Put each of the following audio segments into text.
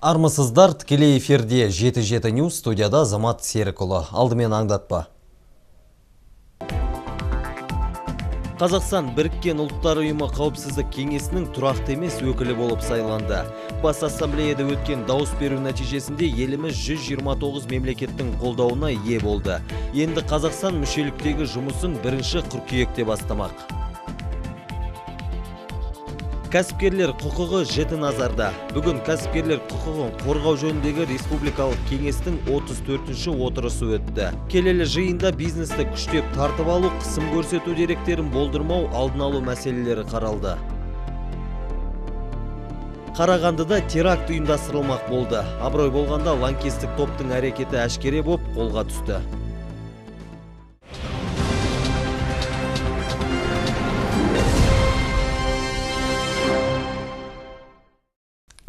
Армысыздар, тікелей эфирде 7-7 News, студияда Азамат Серікұлы. Алдымен аңдатпа. Қазақстан Біріккен Ұлттар Ұйымы Қауіпсіздік Кеңесінің тұрақты емес өкілі болып сайланды. Бас ассамблеяда өткен дауыс беру нәтижесінде еліміз 129 мемлекеттің қолдауына ие болды. Енді Қазақстан мүшеліктегі жұмысын 1 қыркүйекте бастамақ. Кәсіпкерлер құқығы жіті назарда. Бүгін кәсіпкерлер құқығын қорғау жөніндегі республикалық кеңестің 34-ші отырысы өтті. Келелі жиында бизнесті күштеп тартып алу, қысым көрсету деректерін болдырмау, алдын алу мәселелері қаралды. Қарағандыда теракт ұйымдастырылмақ болды. Абырой болғанда лаңкестік топтың әрекеті әшкере боп қолға түсті.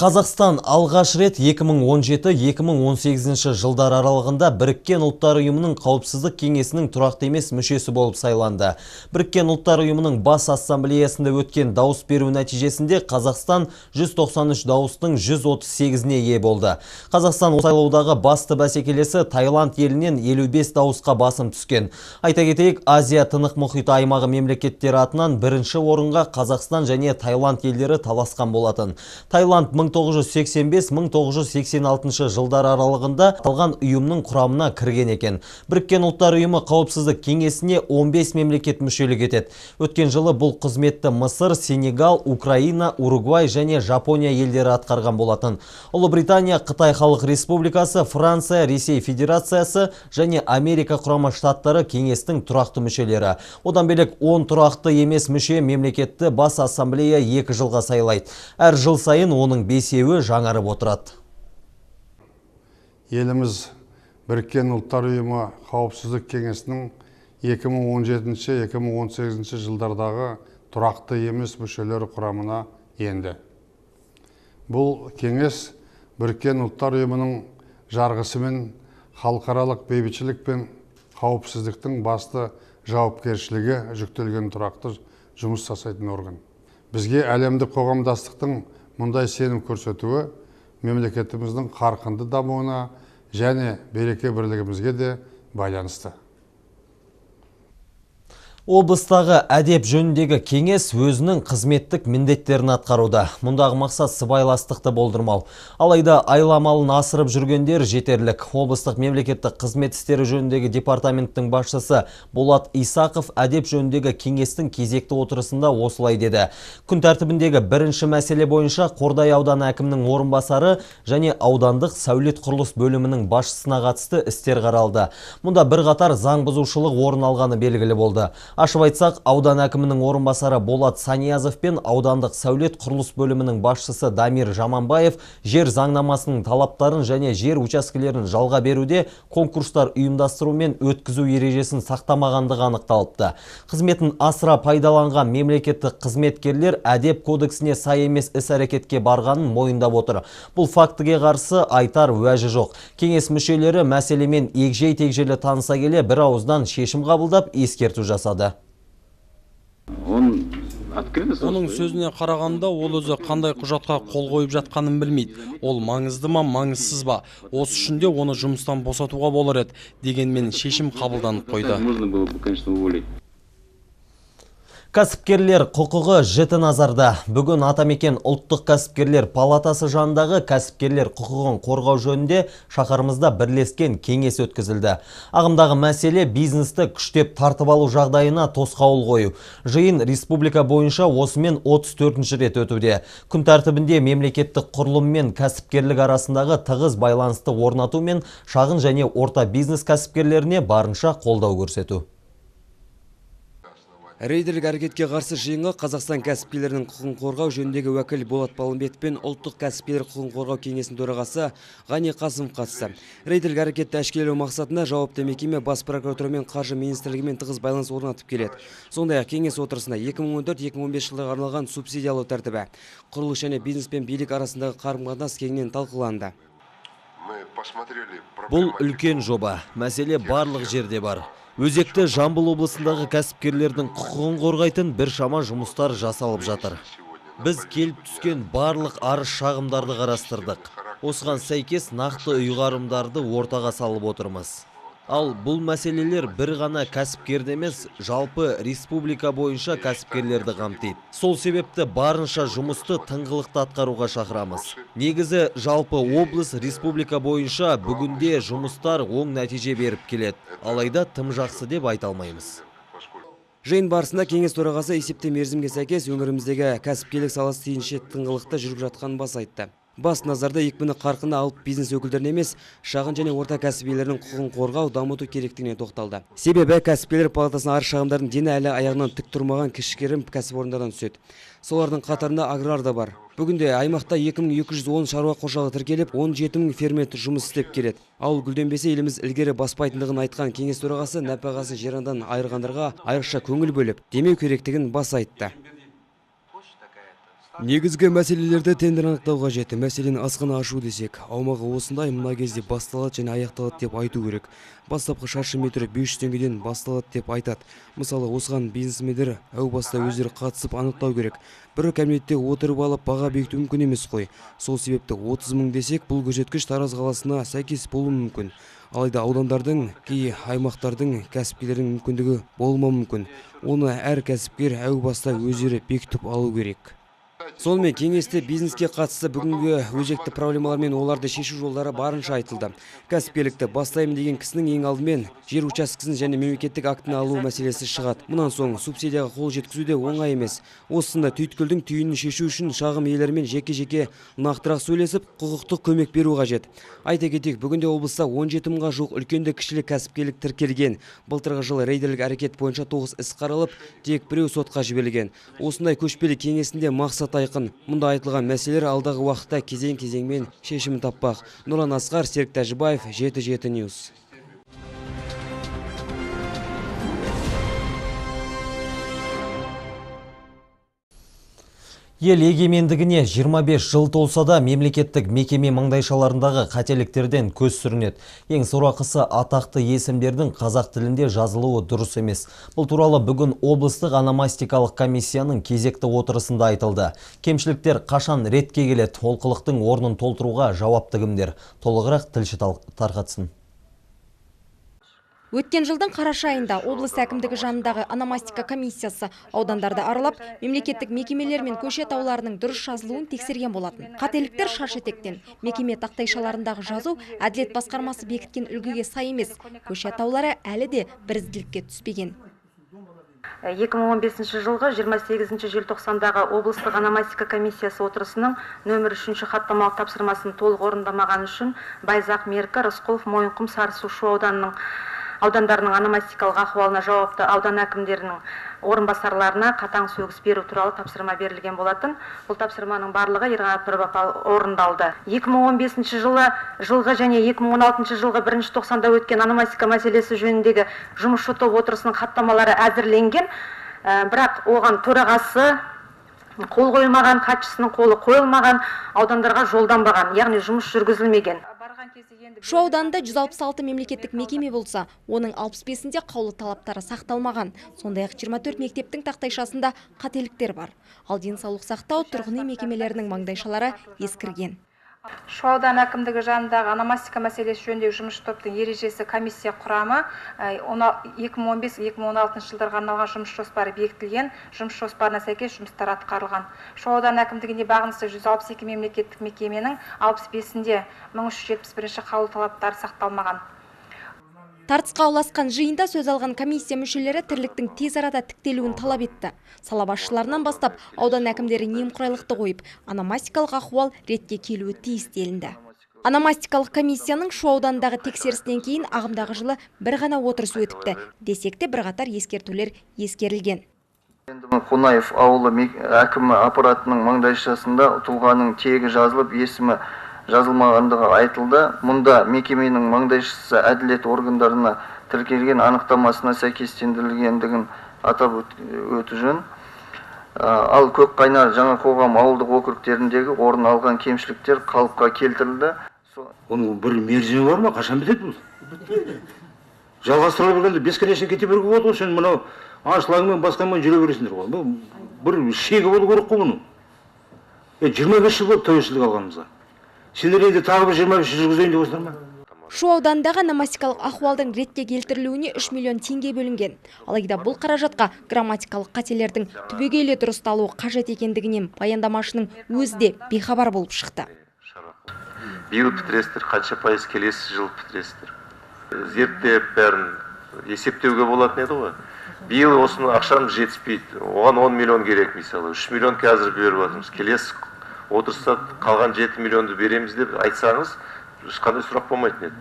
Қазақстан алғаш рет 2017-2018 жылдар аралығында Біріккен Ұлттар Ұйымының Қауіпсіздік Кеңесінің тұрақты емес мүшесі болып сайланды. Біріккен Ұлттар Ұйымының бас ассамблеясында өткен дауыс беру нәтижесінде Қазақстан 193 дауыстың 138-іне ие болды. Қазақстан сайлаудағы басты бәсекелесі Таиланд елінен 55 дауысқа басым түскен. Айта кетейік, Азия Тынық мұхиты аймағы мемлекеттері атынан бірінші орынға Қазақстан және Таиланд елдері таласқан болатын. Таиланд 1985-1986 жылдар аралығында аталған ұйымның құрамына кірген екен. Біріккен Ұлттар Ұйымы Қауіпсіздік Кеңесіне 15 мемлекет мүшелік етеді. Өткен жылы бұл қызметті Мысыр, Сенегал, Украина, Уругвай және Жапония елдері атқарған болатын. Ұлыбритания, Қытай Халық Республикасы, Франция, Ресей Федерациясы және Америка Құрама Штаттары кеңестің тұрақты мүшелері. Одан бөлек 10 тұрақты емес мүше мемлекетті бас ассамблея 2 жылға сайлайды. Әр жыл сайын оның 5-еуі жаңарып отырады. Еліміз Біріккен Ұлттар Ұйымы Қауіпсіздік Кеңесінің 2017-2018 жылдардағы тұрақты емес мүшелері құрамына енді. Бұл кеңес Біріккен Ұлттар Ұйымының жарғысымен халықаралық бейбітшілік пен қауіпсіздіктің басты жауапкершілігі жүктелген тұрақты жұмыс жасайтын орган. Бізге әлемдік қоғамдастықтың мұндай сенім көрсетуі мемлекетіміздің қарқынды дамуына және береке бірлігімізге де байланысты. Облыстағы әдеп жөніндегі кеңес өзінің қызметтік міндеттерін атқаруда. Мұндағы мақсат сыбайластықты болдырмау. Алайда айламалын асырып жүргендер жетерлік. Облыстық мемлекеттік қызмет істері жөніндегі департаменттің басшысы Болат Исақов әдеп жөніндегі кеңестің кезекті отырысында осылай деді. Күн тәртібіндегі бірінші мәселе бойынша Қордай ауданы әкімінің орынбасары және аудандық сәулет құрылыс бөлімінің басшысына қатысты істер қаралды. Мұнда бірқатар заң бұзушылық орын алғаны белгілі болды. Ашып айтсақ, аудан әкімінің орынбасары Болат Саниязов пен аудандық сәулет құрылыс бөлімінің басшысы Дамир Жаманбаев жер заңнамасының талаптарын және жер учаскелерін жалға беруде конкурстар ұйымдастыру мен өткізу ережесін сақтамағандығы анықталыпты. Қызметін асыра пайдаланған мемлекеттік қызметкерлер әдеп кодексіне сай емес іс-әрекетке барғанын мойындап отыр. Бұл фактіге қарсы айтар уәжі жоқ. Кеңес мүшелері мәселемен егжей-тегжейлі таныса келе бір ауыздан шешім қабылдап ескерту жасады. Оның сөзіне қарағанда, ол өзі қандай құжатқа қол қойып жатқанын білмейді. Ол маңызды ма, маңызсыз ба? Осы үшін де оны жұмыстан босатуға болар еді, дегенмен шешім қабылданып қойды. Кәсіпкерлер құқығы жіті назарда. Бүгін Атамекен ұлттық кәсіпкерлер палатасы жанындағы кәсіпкерлер құқығын қорғау жөнінде шаһарымызда бірлескен кеңес өткізілді. Ағымдағы мәселе бизнесті күштеп тартып алу жағдайына тосқауыл қою. Жиын республика бойынша осымен 34-ші рет өтуде. Күн тәртібінде мемлекеттік құрылым мен кәсіпкерлік арасындағы тығыз байланысты орнату мен шағын және орта бизнес кәсіпкерлеріне барынша қолдау көрсету. Рейдерлік әрекетке қарсы жиынға Қазақстан кәсіпкерлерінің құқығын қорғау жөніндегі уәкіл Болат Балымбетов пен ұлттық кәсіпкерлер құқығын қорғау кеңесінің төрағасы Ғани Қасымов қатысты. Рейдерлік әрекетті әшкерелеу мақсатында жауапты мекеме бас прокуратура мен қаржы министрлігімен тығыз байланыс орнатып келеді. Сондай-ақ кеңес отырысында 2014-2015 жылдарға арналған субсидиялау тәртібі, құрылыс және бизнес пен билік арасындағы қарым-қатынас кеңінен талқыланды. Бұл үлкен жоба. Мәселе барлық жерде бар. Өзекті Жамбыл облысындағы кәсіпкерлердің құқығын қорғайтын біршама жұмыстар жасалып жатыр. Біз келіп түскен барлық арыз шағымдарды қарастырдық. Осыған сәйкес нақты ұйғарымдарды ортаға салып отырмыз. Ал бұл мәселелер бір ғана кәсіпкерді емес, жалпы республика бойынша кәсіпкерлерді қамтиды. Сол себепті барынша жұмысты тыңғылықты атқаруға шақырамыз. Негізі жалпы облыс, республика бойынша бүгінде жұмыстар оң нәтиже беріп келеді. Алайда тым жақсы деп айта алмаймыз. Жиын барысында кеңес төрағасы есепті мерзімге сәйкес өңіріміздегі кәсіпкерлік саласы тиісінше тыңғылықты жүріп жатқанын баса айтты. Бас назарда екпіні қарқыны алып бизнес өкілдеріне емес, шағын және орта кәсіп иелерінің құқығын қорғау, дамыту керектігіне тоқталды. Себебі кәсіпкерлер палатасына арыз шағымдардың дені әлі аяғынан тік тұрмаған кішігірім кәсіпорындардан түседі. Солардың қатарында аграр да бар. Бүгінде аймақта 2210 шаруа қожалығы тіркеліп, 17 мың фермер жұмыс істеп келеді. Ауыл гүлденбесе еліміз ілгері баспайтындығын айтқан кеңес төрағасы нәпақасын жер-анадан айырғандарға айрықша көңіл бөліп, демеу керектігін баса айтты. Негізгі мәселелерді тендер анықтау қажет. Мәселен, асхана ашу десек, аумағы осындай, мына кезде басталады және аяқталады деп айту керек. Бастапқы шаршы метрі 500 теңгеден басталады деп айтады. Мысалы, осыған бизнесмендер әу баста өздері қатысып анықтау керек. Бір кабинетте отырып алып баға бекіту мүмкін емес қой. Сол себепті 30 мың десек, бұл көрсеткіш Тараз қаласына сәйкес болуы мүмкін. Алайда аудандардың, кей аймақтардың кәсіпкерлердің мүмкіндігі болмауы мүмкін. Оны әр кәсіпкер әу баста өздері бекітіп алу керек. Сонымен кеңесте бизнеске қатысты бүгінгі өзекті проблемалар мен оларды шешу жолдары барынша айтылды. Кәсіпкерлікті бастаймын деген кісінің ең алдымен жер учаскесін және мемлекеттік актіні алу мәселесі шығады. Мұнан соң субсидияға қол жеткізу де оңай емес. Осында түйткілдің түйінін шешу үшін шағым иелерімен жеке-жеке нақтырақ сөйлесіп, құқықтық көмек беру қажет. Айта кетейік, бүгінде облыста 17 мыңға жуық үлкенді кішілі кәсіпкерлік тіркелген. Былтырғы жылы рейдерлік әрекет бойынша 9 іс қаралып, тек біреу сотқа жіберілген. Осындай көшпелі кеңесінде мақсат айқын. Мұнда айтылған мәселелер алдағы уақытта кезең-кезеңмен шешімін таппақ. Нұрлан Асқар, Серік Тәжібаев, 7-7 News. Ел егемендігіне 25 жыл толса да мемлекеттік мекеме маңдайшаларындағы қателіктерден көз сүрінеді. Ең сорақысы атақты есімдердің қазақ тілінде жазылуы дұрыс емес. Бұл туралы бүгін облыстық ономастикалық комиссияның кезекті отырысында айтылды. Кемшіліктер қашан ретке келеді, олқылықтың орнын толтыруға жауапты кімдер? Толығырақ тілші тарқатсын. Өткен жылдың қараша айында облыс әкімдігі жанындағы ономастика комиссиясы аудандарды аралап, мемлекеттік мекемелер мен көше атауларының дұрыс жазылуын тексерген болатын. Қателіктер шаш етектен. Мекеме тақтайшаларындағы жазу әділет басқармасы бекіткен үлгіге сай емес. Көше атаулары әлі де бірізділікке түспеген. 2015 жылғы 28 желтоқсандағы облыстық ономастика комиссиясы отырысының нөмір 3 хаттамалық тапсырмасын толық орындамаған үшін Байзақ, Меркі, Рысқұлов, Мойынқұм, Сарысу, Шу аудандарының ономастикалық ахуалына жауапты аудан әкімдерінің орынбасарларына қатаң сөгіс беру туралы тапсырма берілген болатын. Бұл тапсырманың барлығы Ерқанат Нұрбапал орындалды. 2015 жылғы және 2016 жылғы 1 тоқсанда өткен ономастика мәселесі жөніндегі жұмысшы топ отырысының хаттамалары әзірленген, бірақ оған төрағасы қол қоймаған, хатшысының қолы қойылмаған, аудандарға жолданбаған, яғни жұмыс жүргізілмеген. Шу ауданында 166 мемлекеттік мекеме болса, оның 65-інде қаулы талаптары сақталмаған. Сондай-ақ 24 мектептің тақтайшасында қателіктер бар. Ал денсаулық сақтау, тұрғын үй мекемелерінің маңдайшалары ескірген. Шу ауданы әкімдігі жанындағы ономастика мәселесі жөніндегі жұмысшы топтың ережесі комиссия құрамы 2015-2016 жылдарға арналған жұмыс жоспары бекітілген, жұмыс жоспарына сәйкес жұмыстар атқарылған. Шу ауданы әкімдігіне бағынысты 162 мемлекеттік мекеменің 65-інде 1371 қаулы талаптары сақталмаған. Тартысқа ұласқан жиында сөз алған комиссия мүшелері тірліктің тез арада тіктелуін талап етті. Сала басшыларынан бастап аудан әкімдері немқұрайлықты қойып, ономастикалық ахуал ретке келуі тиіс делінді. Ономастикалық комиссияның Шу ауданындағы тексерісінен кейін ағымдағы жылы бір ғана отырыс өтіпті. Десек те бірқатар ескертулер ескерілген. Қонаев ауылы әкімі аппаратының маңдайшасында тұлғаның тегі жазылып, есімі жазылмағандығы айтылды. Мұнда мекеменің маңдайшасы әділет органдарына тіркелген анықтамасына сәйкестендірілгендігін атап өту жөн. Ал Көкқайнар, Жаңа Қоғам ауылдық округтеріндегі орын алған кемшіліктер қалыпқа келтірілді. Оның бір мерзімі бар ма? Қашан бітеді бұл? Бітпейді. Жалғастыра бергенде бесконечно кете беруге болады ғой. Сен мынау аншлагымен басқамен жүре бересіңдер ғой. Бұл бір шегі болу керек қой бұның. 25 жыл болды тәуелсіздік алғанымызға. Сендер енді тағы бір 25 жыл жүргізейін деп отырсыңдар ма? Шу ауданындағы ономастикалық ахуалдың ретке келтірілуіне 3 миллион теңге бөлінген. Алайда бұл қаражатқа грамматикалық қателердің түбегейлі дұрысталуы қажет екендігінен баяндамашының өзі де бейхабар болып шықты. Биыл бітіресіздер, қанша пайыз келесі жыл бітіресіздер. Зерттеп бәрін есептеуге болатын еді ғой. Биыл осының ақшамыз жетіспейді. Оған 10 миллион керек мысалы. 3 миллион қазір беріп жатырмыз. Келесі отырыста қалған 7 миллионды береміз деп айтсаңыз, ешқандай сұрақ болмайтын еді.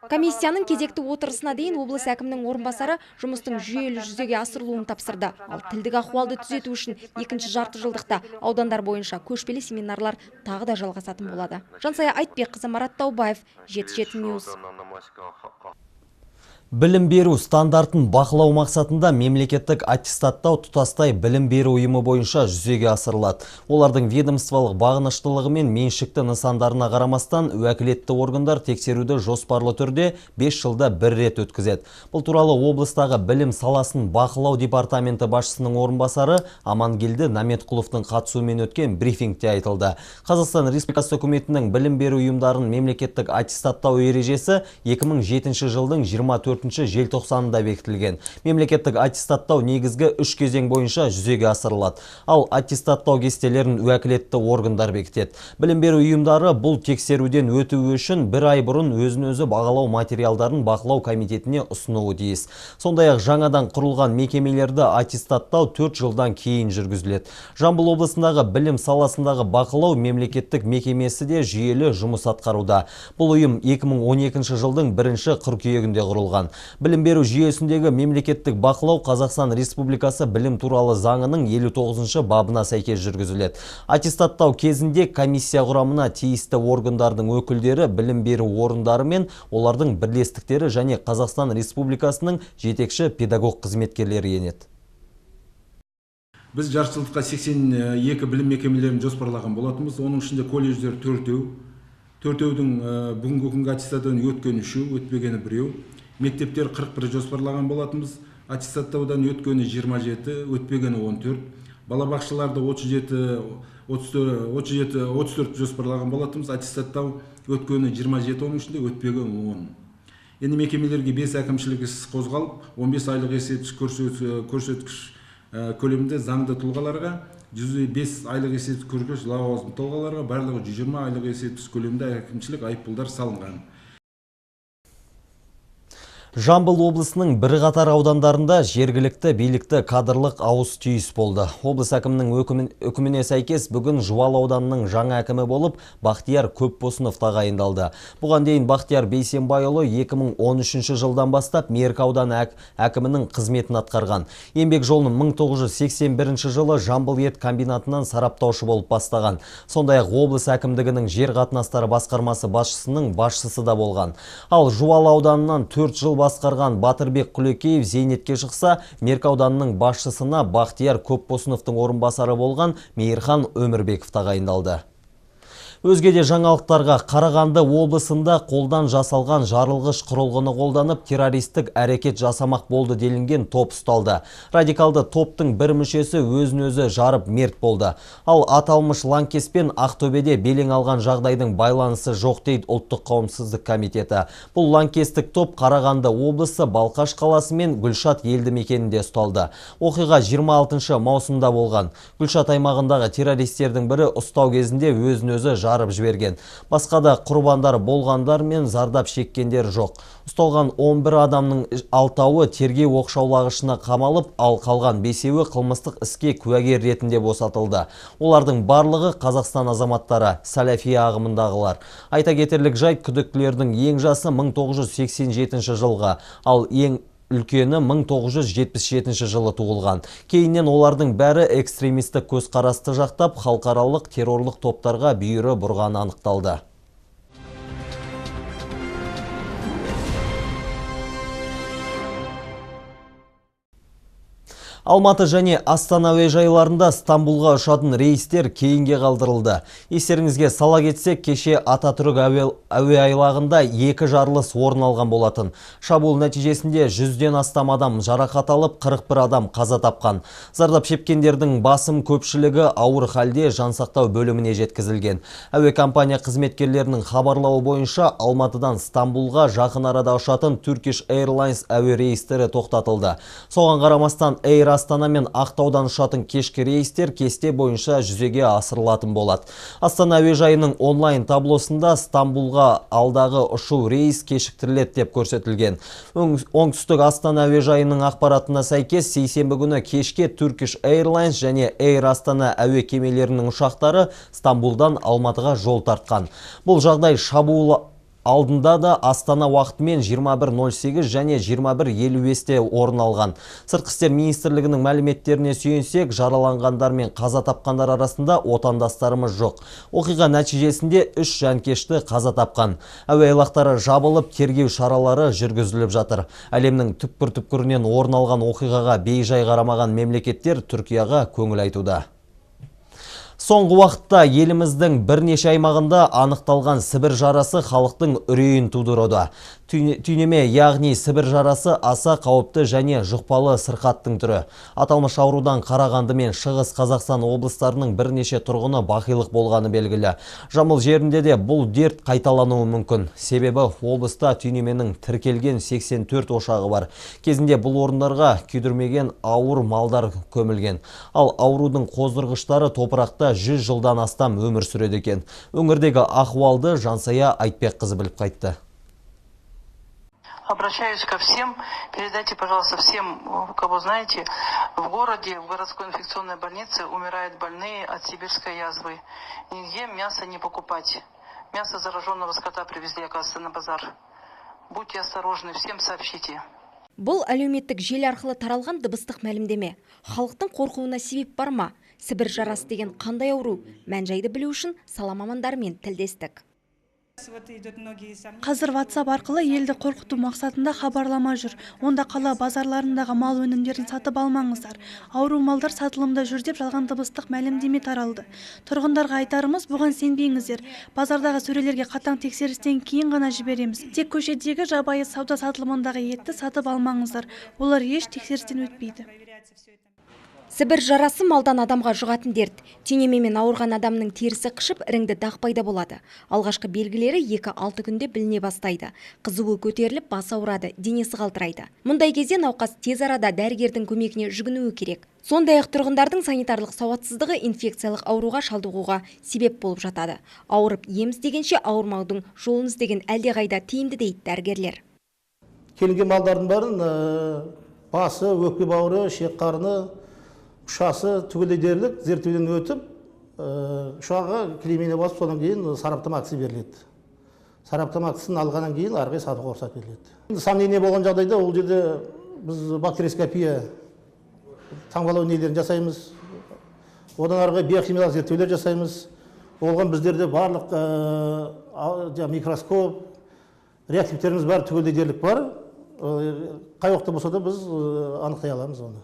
Комиссияның кезекті отырысына дейін облыс әкімінің орынбасары жұмыстың жүйелі жүзеге асырылуын тапсырды. Ал тілдік ахуалды түзету үшін екінші жарты жылдықта аудандар бойынша көшпелі семинарлар тағы да жалғасатын болады. Жансая Айтбекқызы, Марат Таубаев, 77 News. Білім беру стандартын бақылау мақсатында мемлекеттік аттестаттау тұтастай білім беру ұйымы бойынша жүзеге асырылады. Олардың ведомстволық бағыныштылығы мен меншікті нысандарына қарамастан уәкілетті органдар тексеруді жоспарлы түрде 5 жылда бір рет өткізеді. Бұл туралы облыстағы білім саласын бақылау департаменті басшысының орынбасары Амангелді Наметқұловтың қатысуымен өткен брифингте айтылды. Қазақстан Республикасы үкіметінің білім беру ұйымдарын мемлекеттік аттестаттау ережесі 2007 жылдың 24 желтоқсанында бекітілген. Мемлекеттік аттестаттау негізгі 3 кезең бойынша жүзеге асырылады. Ал аттестаттау кестелерін уәкілетті органдар бекітеді. Білім беру ұйымдары бұл тексеруден өтуі үшін бір ай бұрын өзін-өзі бағалау материалдарын бақылау комитетіне ұсынуы тиіс. Сондай-ақ жаңадан құрылған мекемелерді аттестаттау 4 жылдан кейін жүргізіледі. Жамбыл облысындағы білім саласындағы бақылау мемлекеттік мекемесі де жүйелі жұмыс атқаруда. Бұл ұйым 2012 жылдың 1 қыркүйегінде құрылған. Білім беру жүйесіндегі мемлекеттік бақылау Қазақстан Республикасы білім туралы заңының 59 бабына сәйкес жүргізіледі. Аттестаттау кезінде комиссия құрамына тиісті органдардың өкілдері, білім беру орындары мен олардың бірлестіктері және Қазақстан Республикасының жетекші педагог қызметкерлері енеді. Біз жартыжылдыққа 82 білім мекемелерін жоспарлаған болатынбыз. Оның ішінде колледждер төртеудің бүгінгі күнгі аттестаттаудан өткен 3, өтпегені 1. Мектептер 41 жоспарлаған болатынбыз. Аттестаттаудан өткені 27, өтпегені 14. Балабақшаларды 34 жоспарлаған болатынбыз. Аттестаттау өткені 27, оның ішінде өтпегені 10. Енді мекемелерге 5 әкімшілік іс қозғалып, 15 айлық есептік көрсеткіш көлемінде заңды тұлғаларға, 105 айлық есептік көрсеткіш лауазымды тұлғаларға, барлығы 120 айлық есептік көлемінде әкімшілік айыппұлдар салынған. Жамбыл облысының бірқатар аудандарында жергілікті билікті кадрлық ауыс-түйіс болды. Облыс әкімінің үкіміне сәйкес бүгін Жуал ауданының жаңа әкімі болып Бақтияр Көпбосынов тағайындалды. Бұған дейін Бақтияр Бейсенбайұлы 2013 жылдан бастап Меркі ауданы әкімінің қызметін атқарған. Еңбек жолын 1981 жылы Жамбыл ет комбинатынан сараптаушы болып бастаған. Сондай-ақ облыс әкімдігінің жер қатынастары басқармасы басшысының басшысы да болған. Ал Жуал ауданынан 4 жыл басқарған Батырбек Құлекеев зейнетке шықса, Меркі ауданының басшысына Бақтияр Көпбосыновтың орынбасары болған Мейірхан Өмірбеков тағайындалды. Өзге де жаңалықтарға Қарағанды облысында қолдан жасалған жарылғыш құрылғыны қолданып террористік әрекет жасамақ болды делінген топ ұсталды. Радикалды топтың бір мүшесі өзін-өзі жарып мерт болды. Ал аталмыш лаңкеспен Ақтөбеде белең алған жағдайдың байланысы жоқ дейді Ұлттық қауіпсіздік комитеті. Бұл лаңкестік топ Қарағанды облысы Балқаш қаласы мен Гүлшат елді мекенінде ұсталды. Оқиға 26 маусымда болған. Гүлшат аймағындағы террористердің бірі ұстау кезінде өзін-өзі жарып жіберген. Басқа да құрбандар болғандар мен зардап шеккендер жоқ. Ұсталған 11 адамның 6-ауы тергеу оқшаулағышына қамалып, ал қалған 5-еуі қылмыстық іске куәгер ретінде босатылды. Олардың барлығы Қазақстан азаматтары, Салафия ағымындағылар. Айта кетерлік жайт, күдіктілердің ең жасы 1987 жылғы, ал ең үлкені 1977 жылы туылған. Кейіннен олардың бәрі экстремистік көзқарасты жақтап, халықаралық террорлық топтарға бүйірі бұрғаны анықталды. Алматы және Астана әуежайларында Стамбулға ұшатын рейстер кейінге қалдырылды. Естеріңізге сала кетсек, кеше Ататүрік әуе айлағында 2 жарылыс орын алған болатын. Шабуыл нәтижесінде 100-ден астам адам жарақат алып, 41 адам қаза тапқан. Зардап шеккендердің басым көпшілігі ауыр халде жансақтау бөліміне жеткізілген. Әуе компания қызметкерлерінің хабарлауы бойынша Алматыдан Стамбулға жақын арада ұшатын Turkish Airlines әуе рейстері тоқтатылды. Соған қарамастан Air Астана мен Ақтаудан ұшатын кешкі рейстер кесте бойынша жүзеге асырылатын болады. Астана әуежайының онлайн таблосында Стамбулға алдағы ұшу рейс кешіктіріледі деп көрсетілген. Оңтүстік Астана әуежайының ақпаратына сәйкес, сейсенбі күні кешке Turkish Airlines және Air Астана әуе кемелерінің ұшақтары Стамбулдан Алматыға жол тартқан. Бұл жағдай шабуыл алдында да Астана уақытымен 21:08 және 21:55-те орын алған. Сыртқы істер министрлігінің мәліметтеріне сүйенсек, жараланғандар мен қаза тапқандар арасында отандастарымыз жоқ. Оқиға нәтижесінде 3 жанкешті қаза тапқан. Әуе айлақтары жабылып, тергеу шаралары жүргізіліп жатыр. Әлемнің түкпір-түкпірінен орын алған оқиғаға бейжай қарамаған мемлекеттер Түркияға көңіл айтуда. Соңғы уақытта еліміздің бірнеше аймағында анықталған Сібір жарасы халықтың үрейін тудыруда. Түйнеме, яғни Сібір жарасы аса қауіпті және жұқпалы сырқаттың түрі. Аталмыш аурудан Қарағанды мен Шығыс Қазақстан облыстарының бірнеше тұрғыны бақилық болғаны белгілі. Жамбыл жерінде де бұл дерт қайталануы мүмкін. Себебі облыста түйнеменің тіркелген 84 ошағы бар. Кезінде бұл орындарға күйдірмеген ауыр малдар көмілген. Ал аурудың қоздырғыштары топырақта 100 жылдан астам өмір сүреді екен. Өңірдегі ахуалды Жансая Айтбекқызы біліп қайтты. Обращаюсь ко всем. Передайте, пожалуйста, всем, кого знаете, в городе, в городской инфекционной больнице умирают больные от сибирской язвы. Нигде мясо не покупать. Мясо зараженного скота привезли, оказывается, на базар. Будьте осторожны, всем сообщите. Бұл әлеуметтік желі арқылы таралған дыбыстық мәлімдеме. Халықтың қорқуына себеп бар ма? Сібір жарасы деген қандай ауру? Мән-жайды білу үшін сала мамандарымен тілдестік. Қазір WhatsApp арқылы елді қорқыту мақсатында хабарлама жүр. Онда қала базарларындағы мал өнімдерін сатып алмаңыздар. Ауру малдар сатылымда жүр деп жалған дыбыстық мәлімдеме таралды. Тұрғындарға айтарымыз, бұған сенбеңіздер. Базардағы сөрелерге қатаң тексерістен кейін ғана жібереміз. Тек көшедегі жабайы сауда сатылымындағы етті сатып алмаңыздар. Олар еш тексерістен өтпейді. Сібір жарасы малдан адамға жұғатын дерт. Түйнемемен ауырған адамның терісі қышып, іріңді дақ пайда болады. Алғашқы белгілері 2-6 күнде біліне бастайды. Қызуы көтеріліп, басы ауырады, денесі қалтырайды. Мұндай кезде науқас тез арада дәрігердің көмегіне жүгінуі керек. Сондай-ақ тұрғындардың санитарлық сауатсыздығы инфекциялық ауруға шалдығуға себеп болып жатады. Ауырып ем іздегенше ауырмаудың жолын іздеген әлдеқайда тиімді дейді дәрігерлер. Келінген малдардың бәрін басы, өкпе бауыры, ішек қарны, ұшасы түгелдей дерлік зерттеуден өтіп, ұшаға клеймене басып, содан кейін сараптама актісі беріледі. Сараптама актісін алғаннан кейін ары қарай сатуға рұқсат беріледі. Сомнение болған жағдайда ол жерде біз бактериоскопия таңбалау нелерін жасаймыз. Одан ары қарай биохимиялық зерттеулер жасаймыз. Оған біздерде барлық микроскоп, реактивтеріміз бар, түгелдей дерлік бар. Қай уақытта болса да біз анықтай аламыз оны.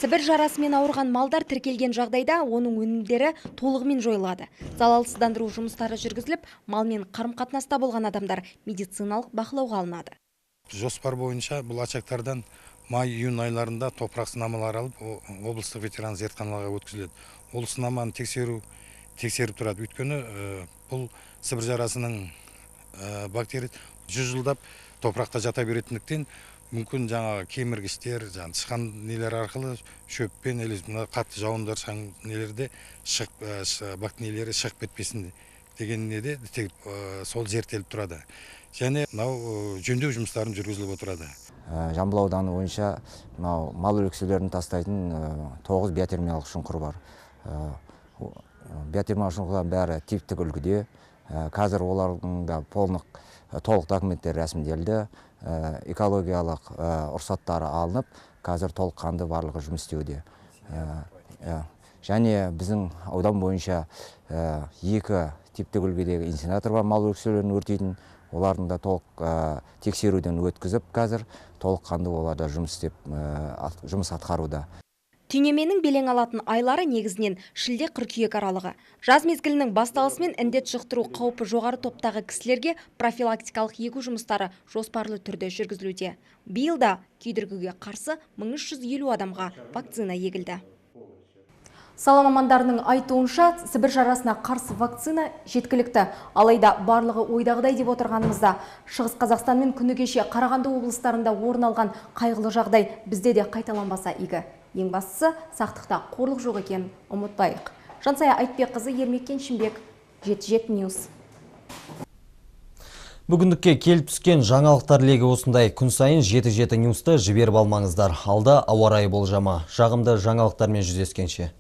Сібір жарасымен ауырған малдар тіркелген жағдайда оның өнімдері толығымен жойылады. Залалсыздандыру жұмыстары жүргізіліп, малмен қарым-қатынаста болған адамдар медициналық бақылауға алынады. Жоспар бойынша бұл очагтардан май-июнь айларында топырақ сынамалары алып, облыстық ветеринар зертханаларға өткізіледі. Ол сынаманы тексеріп тұрады. Өйткені бұл Сібір жарасының бактерия 100 жылдап топырақта жата беретіндіктен мүмкін жаңағы кеміргіштер, жаңағы тышқан нелер арқылы шөппен или қатты жауындар шаң нелерде бактериялары шығып кетпесін деген неде сол зерттеліп тұрады. Және мынау жөндеу жұмыстарын жүргізіліп отырады. Жамбыл ауданы бойынша мынау мал өлекселерін тастайтын 9 биотермиялық шұңқыр бар. Биотермиялық шұңқырлардың бәрі типтік үлгіде. Қазір олардың да толық документтер рәсімделді. Экологиялық рұқсаттары алынып, қазір толыққанды барлығы жұмыс істеуде. Және біздің аудан бойынша 2 типтік үлгідегі инсинератор бар, мал өлекселерін өртейтін, олардың да толық тексеруден өткізіп, қазір толыққанды олар да жұмыс істеп, жұмыс атқаруда. Түйнеменің белең алатын айлары негізінен шілде, қыркүйек аралығы. Жаз мезгілінің басталысымен індет жұқтыру қаупі жоғары топтағы кісілерге профилактикалық егу жұмыстары жоспарлы түрде жүргізілуде. Биыл да күйдіргіге қарсы 1350 адамға вакцина егілді. Сала мамандарының айтуынша, Сібір жарасына қарсы вакцина жеткілікті. Алайда барлығы ойдағыдай деп отырғанымызда, Шығыс Қазақстан мен күні кеше Қарағанды облыстарында орын алған қайғылы жағдай бізде де қайталанбаса игі. Ең бастысы, сақтықта қорлық жоқ екенін ұмытпайық. Жансая Айтбекқызы, Ермек Кеншімбек, 77 News. Бүгіндікке келіп түскен жаңалықтар легі осындай. Күн сайын 77 News'ты жіберіп алмаңыздар. Алда ауа райы болжамы. Жағымды жаңалықтармен жүздескенше.